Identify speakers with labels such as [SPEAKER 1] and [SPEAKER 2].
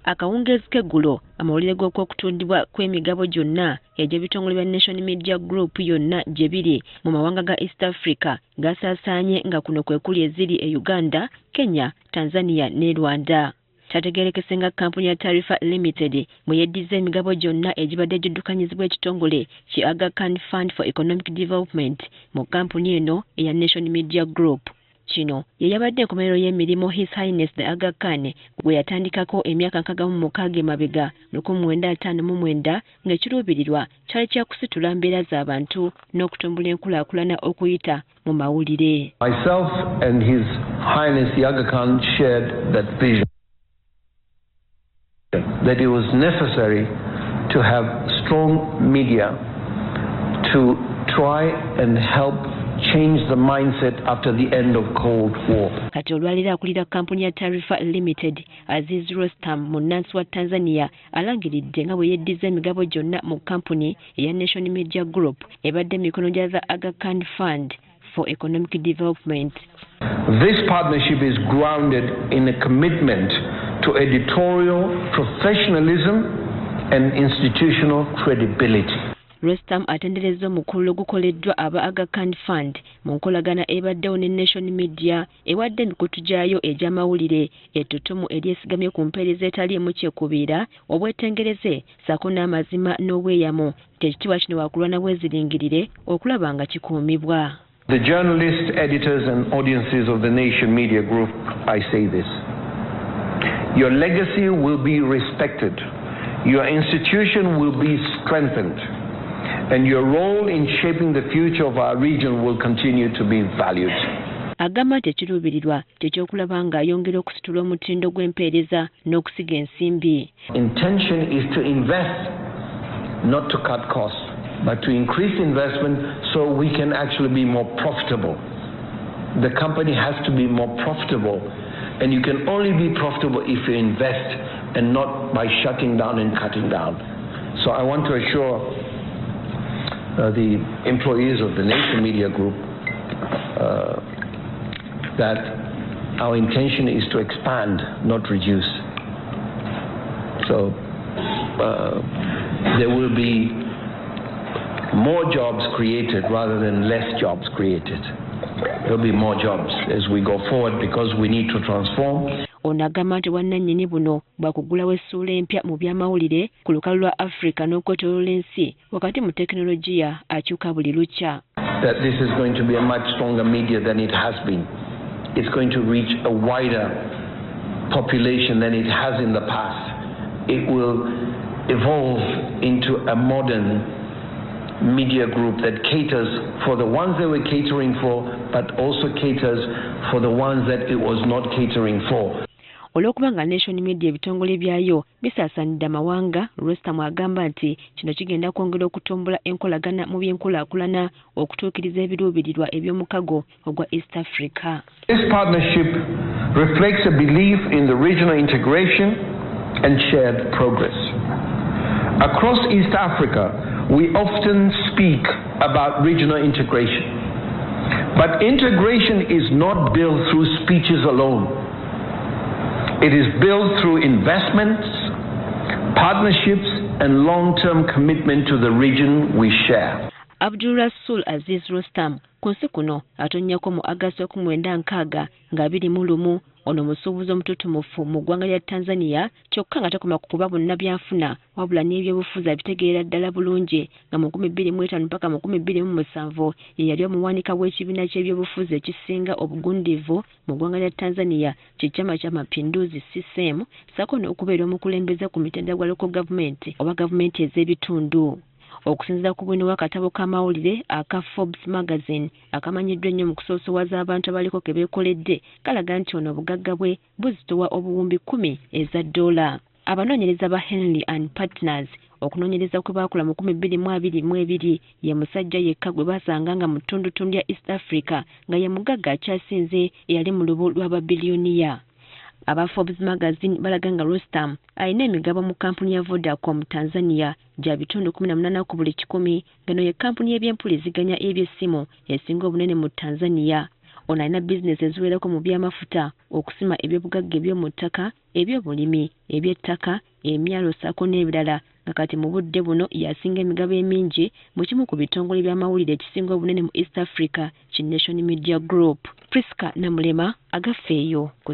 [SPEAKER 1] Akawungeezi k'eggulo, amawulire g'okwokutundibwa kw'emigabo gyonna egy'ebitongole bya Nation Media Group yonna gye biri mu mawanga ga East Africa gasaasaanye, nga kuno kwe kuli eziri e Uganda, Kenya, Tanzania ne Rwanda. Kyategeerekese nga kkampuni ya Taarifa Limited bwe yeddiza emigabo gyonna egibadde giddukanyizibwa ekitongole ki Aga Khan Fund for Economic Development mu kkampuni eno eya Nation Media Group. Kino ye yabadde enkomerero y'emirimu His Highness the Aga Khan gwe yatandikako emyaka 66 emabega 1959, ng'ekiruubirirwa kyali kya kusitula mbeera z'abantu n'okutumbula enkulaakulana okuyita mu mawulire.
[SPEAKER 2] Myself and His Highness the Aga Khan shared that vision that it was necessary to have strong media to try and help change the mindset after the end of Cold War.
[SPEAKER 1] Kati olwaleero akulira kampuni ya Taarifa Limited, Aziz Rostam, munnansi wa Tanzania, alangiridde nga bwe yeddiza emigabo gyonna mu kampuni eya Nation Media Group ebadde emikono gya the Aga Khan Fund for Economic Development.
[SPEAKER 2] This partnership is grounded in a commitment to editorial professionalism and institutional credibility.
[SPEAKER 1] Rostam atenderezza omukululo ogukoleddwa aba Aga Khan Fund mu nkolagana ebaddewo ne Nation Media, ewadde emikutu gyayo egy'amawulire ettutumu eryesigamye ku mpeereza etaliimu kyekubiira, obwetengereze ssaako n'amazima n'obweyamo, nti ekitiibwa kino wakulwana bweziringirire okulaba nga kikuumibwa.
[SPEAKER 2] The journalists, editors, and audiences of the Nation Media Group, I say this. Your legacy will be respected. Your institution will be strengthened. And your role in shaping the future of our region will continue to be valued.
[SPEAKER 1] Agamba nti ekiruubirirwa kyekyokulaba ng'ayongera okusitula omutindo gw'empeereza n'okusiga ensimbi.
[SPEAKER 2] Intention is to invest, not to cut costs, but to increase investment so we can actually be more profitable. The company has to be more profitable, and you can only be profitable if you invest and not by shutting down and cutting down. So I want to assure the employees of the Nation Media Group that our intention is to expand, not reduce. So there will be more jobs created rather than less jobs created. There'll be more jobs as we go forward because we need to transform.
[SPEAKER 1] Ono agamba nti bwannannyini buno bwakugulawo essuula empya mu byamawulire ku lukalu lwa Afrika n'okwetooloola ensi wakati mu tekinologiya akyuka buli lukya.
[SPEAKER 2] That this is going to be a much stronger media than it has been. It's going to reach a wider population than it has in the past. It will evolve into a modern media group that caters for the ones they were catering for, but also caters for the ones that it was not catering for.
[SPEAKER 1] Olw'okuba nga Nation Media ebitongole byayo bisaasaanidde amawanga, Rostam agamba nti kino kigenda kwongera okutumbula enkolagana mu by'enkulaakulana okutuukiriza ebiruubirirwa eby'omukago ogwa East Africa.
[SPEAKER 2] This partnership reflects a belief in the regional integration and shared progress. Across East Africa, we often speak about regional integration. But integration is not built through speeches alone. It is built through investments, partnerships, and long-term commitment to the region we share.
[SPEAKER 1] Abdulrasul Aziz Rostam ku nsi kuno atonnyako mu August 1921. Ono musuubuzi omututumufu mu ggwanga lya Tanzania, kyokka nga takoma ku kuba bannabyanfuna wabula n'ebyobufuzi abitegeera ddala bulungi, nga mu 2005 paka mu 2007 ye yali omuwanika w'ekibiina ky'ebyobufuzi ekisinga obugundivu mu ggwanga lya Tanzania, kye Chama cha Mapinduzi, CCM, ssaako n'okubeera omukulembeze ku mitendera gwa local government oba gavumenti ez'ebitundu. Okusinziira ku bwino w'akatabo k'amawulire aka Forbes Magazine, akamanyiddwa ennyo mu kusoosowaza abantu abaliko ke beekoledde, kalaga nti ono obugagga bwe buzitowa obuwumbi 10 eza ddoola. Abanoonyereza ba Henley and Partners, okunoonyereza kwe baakola mu 2022, ye musajja yekka gwe basanga nga mu ttundutundu lya East Africa nga ye mugagga akyasinze eyali mu lubu lw'ababiliyoniya. Aba Forbes Magazine balaga nga Rostam alina emigabo mu kampuni ya Vodacom Tanzania gya bitundu 18 ku buli kikumi, ngeno ye kampuni y'ebyempuliziganya eby'essimu esinga obunene mu Tanzania. Ono alina bizinesi eziwerako mu by'amafuta, okusima ebyobugagga eby'omu ttaka, ebyobulimi, eby'ettaka, emyalo ssaako n'ebirala, nga kati mu budde buno y'asinga emigabo emingi mu kimu ku bitongole by'amawulire ekisinga obunene mu East Africa ki Nation Media Group. Prisca Namulema, Agafeeyo ku